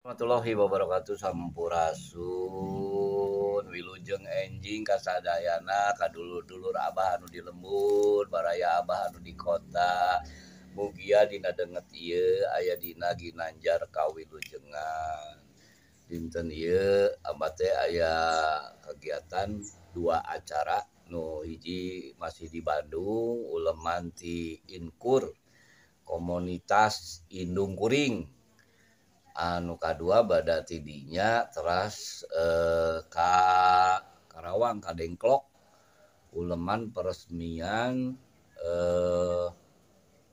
Warahmatullahi wabarakatuh, sampurasun, wilujeng enjing kasadayana, kadulur-dulur abah anu di lembur, baraya abah anu di kota. Mugia dina denget ieu aya dina ginanjar kawilujengan. Dinten ieu abah teh aya kegiatan dua acara, nu hiji masih di Bandung, uleman ti Inkur komunitas Indung Kuring. Anu kadua bada tidinya teras ka Karawang ka Dengklok uleman peresmian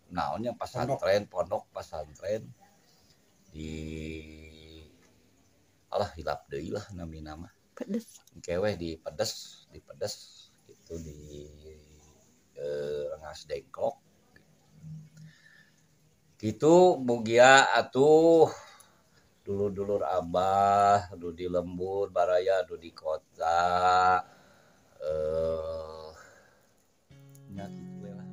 naonnya pasantren, pondok pasantren di alah hilap deui lah namina mah. Pedes. Keweh di pedes, di pedes itu di Rengas Dengklok. Gitu mugia atuh dulur-dulur abah du di lembur, baraya du di kota, nya kitu we lah.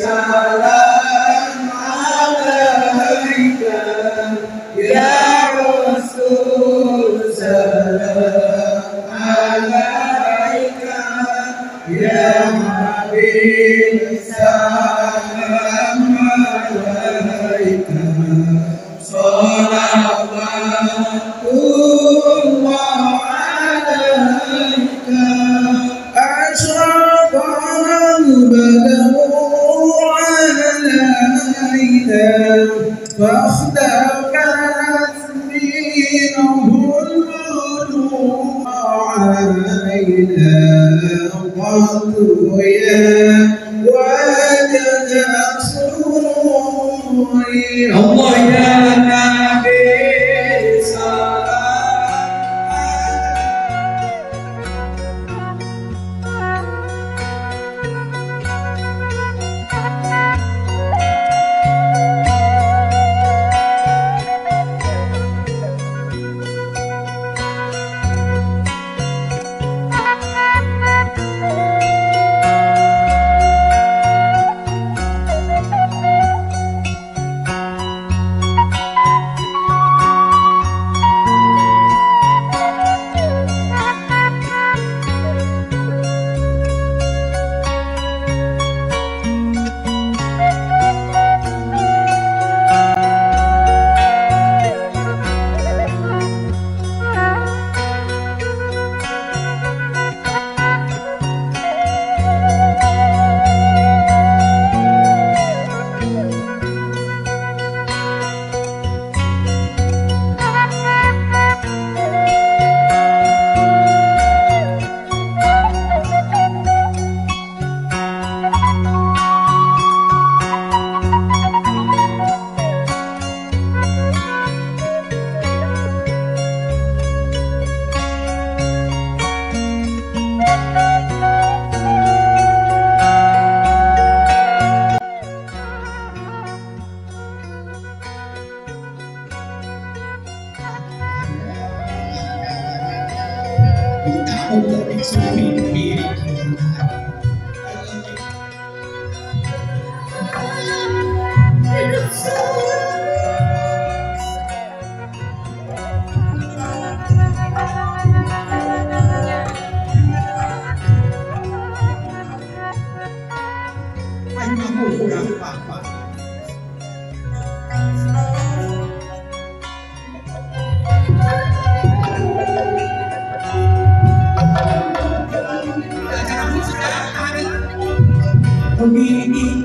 Salam alaika ya Rasul, salam alaika ya Habib, salam alaika, salawatullah alaika. Asyraqal badru alaina فاختفت منه البدور علينا قد يا وجد سروري. الله يا نبي سلام. Begini.